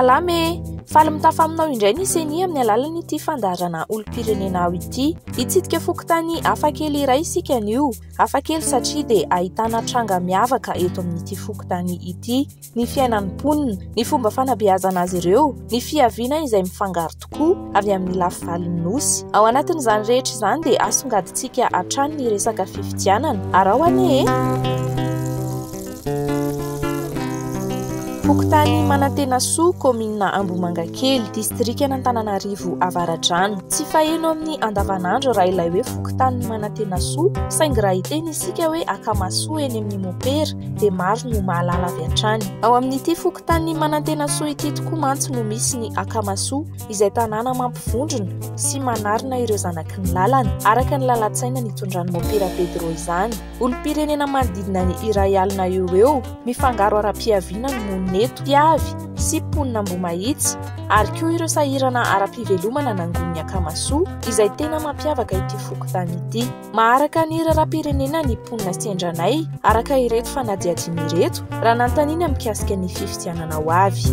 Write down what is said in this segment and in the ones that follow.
Salama e! Faly mitafa aminao indray ny Ceni amin'ny alalan'ity fandaharana olom-pirenena aho ity. Hitsidika fokontany hafakely iray isika anio. Hafakely satria dia ahitana tranga miavaka eto amin'ity fokontany ity. Ny fiainan'ny mponina, ny fomba fanabeazana azy ireo, ny fiaviana izay mifangaro tokoa avy amin'ny lafivalin'ny Nosy. Ao anatin'izany rehetra izany dia asongadintsika hatrany ny resaka fifidianana. Araho anie e! Fokontany Manantenasoa, kaominina Ambohimangakely, distrikan'Antananarivo Avaradrano. Tsy faheno amin'ny andavanandro raha ilay hoe fokontanin'i Manantenasoa, saingy raha hiteny isika hoe Akamasoa eny amin'ny Mompera dia maro no mahalala avy hatrany. Ao amin'ity fokontanin'i Manantenasoa ity tokoa mantsy no misy ny Akamasoa, izay tanàna mampivondrona sy manarina ireo zanaky ny lalana, araka ny lalan-tsaina nitondran'i Mompera Pedro izany. Olom-pirenena manodidina ny 1000 eo ho eo, mifangaro ara-piaviana no monina eto, mpiavy sy mponina Ambohimahitsy, ary koa ireo sahirana ara-pivelomana nangonin'ny Akamasoa, izay tena mampiavaka ity fokontany ity. Maharaka ny raharaham-pirenena ny mponina sendra anay, araka ireto fanadihadiana ireto, raha nanontaniana mikasika ny fifidianana ho avy.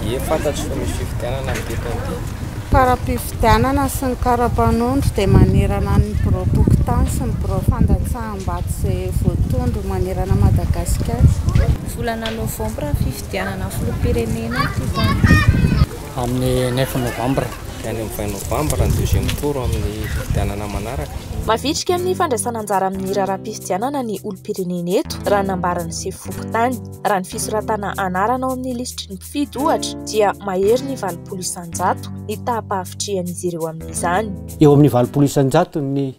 Ie, fantatro fa misy fifidianana amin'ity taona ity. Kara-pifidianana sy ny kara-panondro dia manerana ny biraom-pokontany sy ny birao fandatsaham-bato izay voatondro manerana Madagasikara. Volana novambra ny fifidianana filoham-pirenena ity taona ity. Amin'ny neuf novambra. Any amin'ny vingt novambra ny deuxième tour amin'ny fifidianana manaraka. Mavitrika amin'ny fandraisana anjara amin'ny raharaham-pifidianana ny olom-pirenena eto, raha nambaran'ny sefo fokontany. Raha ny fisoratana anarana ao amin'ny lisitry ny mpifidy, ohatra, dia mahery ny 80 isan-jato ny taham-pahavitrihan'izy ireo amin'izany. Eo amin'ny 80 isan-jato ny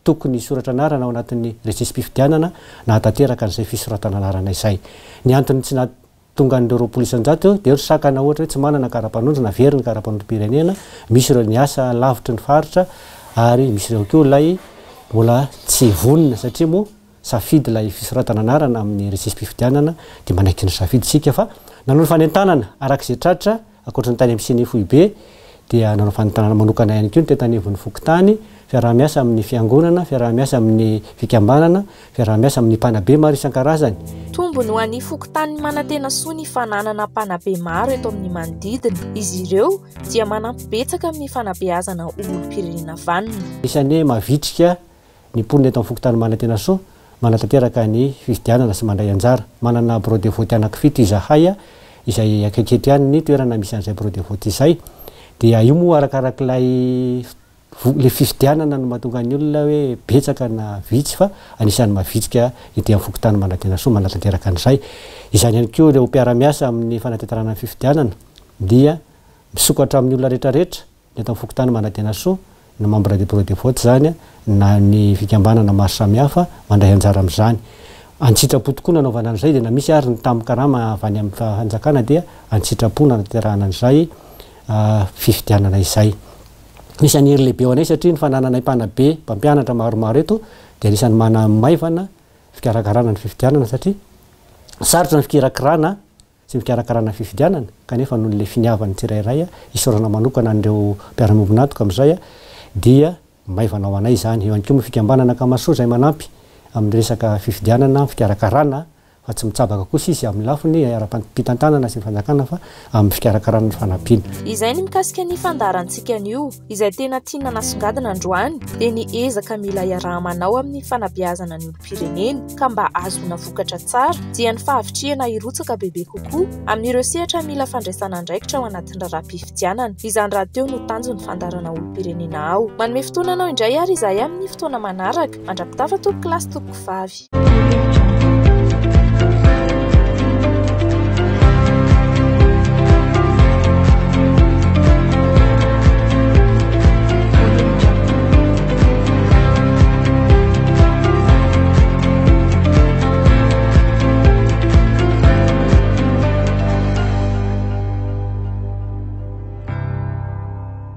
tokony hisoratra anarana ao anatin'ny rejisi-pifidianana nahatanteraka an'izay fisoratana anarana izay. Ny antony tsy nahatonga an'ireo 20 isan-jato dia ry sakana ohatra hoe tsy manana kara-panondro na very ny kara-panondrom-pirenena, misy ireo niasa lavitry ny faritra ary misy ireo koa ilay mbola tsy vonona satria moa safidy ilay fisoratana anarana amin'ny rejisi-pifidianana dia manaiky ny safidy isika fa nanao ny fanentanana araka izay tratra ankoatra ny tany amin'ny ceni foibe dia nanao fanentanana manokana ihany koa ny teto anivon'ny fokontany, fiaraha-miasa amin'ny fiangonana, fiaraha-miasa amin'ny fikambanana, fiaraha-miasa amin'ny mpanabe maro isan-karazany. Tombony ho an'ny fokontanin'i Manantenasoa ny fananana mpanabe maro eto amin'ny manodidina. Izy ireo dia manampy betsaka amin'ny fanabeazana ho olom-pirenena vanona. Isan'ny mavitrika Ny mponina eto amin'ny fokontany Manantenasoa manatanteraka ny fifidianana sy mandray anjara. Manana bureau de vote anankifito izahay izay akaiky eto ihany ny toerana misy an'izay bureau de vote izay. Dia io moa arakarak'ilay ilay fifidianana no mahatonga ny olona hoe betsaka na vitsy fa anisan'ny mavitrika ety amin'ny fokontany Manantenasoa manatanteraka an'izay. Izany ihany koa ireo mpiara-miasa amin'ny fanatanterahana ny fifidianana dia misokatra amin'ny olona rehetrarehetra Ny eto amin'ny fokontany Manantenasoa, ny membre du bureau de vote izany na ny fikambanana maro samihafa mandray anjara amin'izany. An-tsitrapo tokoa nanaovana an'izay dia na misy ary ny tambin-karama avy any amin'ny fanjakana dia an-tsitrapo nanatanterahana an'izay fifidianana izay. Anisan'ny hery lehibe ho anay satria ny fanananay mpanabe, mpampianatra maromaro eto dia anisan'ny manamaivana fikarakarana ny fifidianana satria sarotra ny fikirakirana sy ny fikarakarana fifidianana kanefa noho ilay finiavan'ny tsirairay, isaorana manokana an'ireo mpiara-miombon'antoka amin'izay dia maivana ho anay izany. Eo ihany koa moa fikambanana Akamasoa izay manampy amin'ny resaka fifidianana, fikarakarana fa tsy mitsabaka kosa izy amin'ny lafiny ara-pitantanana sy ny fanjakana fa amin'ny fikarakarana ny fanampiana. Izay ny mikasika ny fandaharantsika anio. Izay tena tiana nasongadina androany dia ny ezaka mila iaraha-manao amin'ny fanabeazana ny olom-pirenena ka mba ahazoana vokatra tsara dia ny fahavitrihana hirotsaka bebe kokoa amin'ireo sehatra mila fandraisana andraikitra ao anatin'ny raharaham-pifidianana. Izany rahateo no tanjon'ny fandaharana olom-pirenena ao. Manome fotoana anao indray ary izahay amin'ny fotoana manaraka. Mandra-pitafa tompoko lahy sy tompoko vavy.